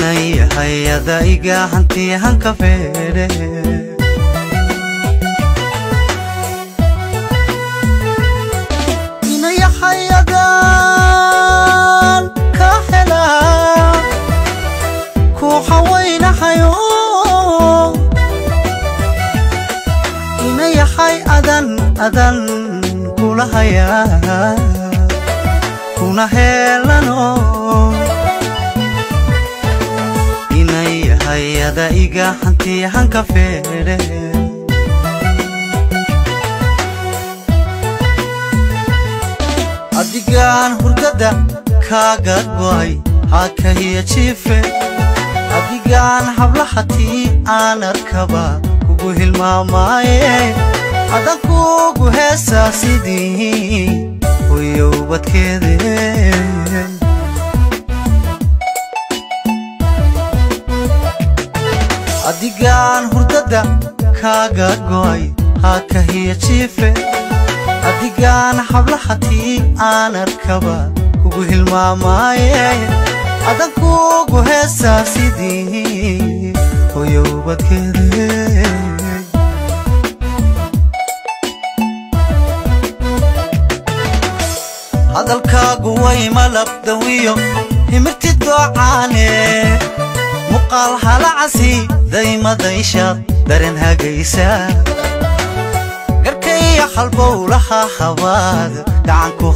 Inay hayada iga hanti hanka feere. Inay hayadan ka helaa ku hawaynahayo. Inay hay adan adan kula hayaa kuna heelano. Inay hayada iga hanti hanka feere. Adigaan hurdada kaaga go'ay hakahiya jiife. Adigaan hablahatii aan arkaba kugu hilmaamaaye. Adan kugu heesaa sidii hoyowbadkeede. Adigaan hurdada kaaga go'ay hakahiya jiife. Adigaan hablahatii aan arkaba kugu hilmaamaaye. Adan kugu heesaa sidii hoyowbadkeede. Hadalkaagu way malabdawiyo himirti doocaane. Muqaal halacasi daymadayshaad dareen hagaysa. Garkaya halbowlaha habaad gacan ku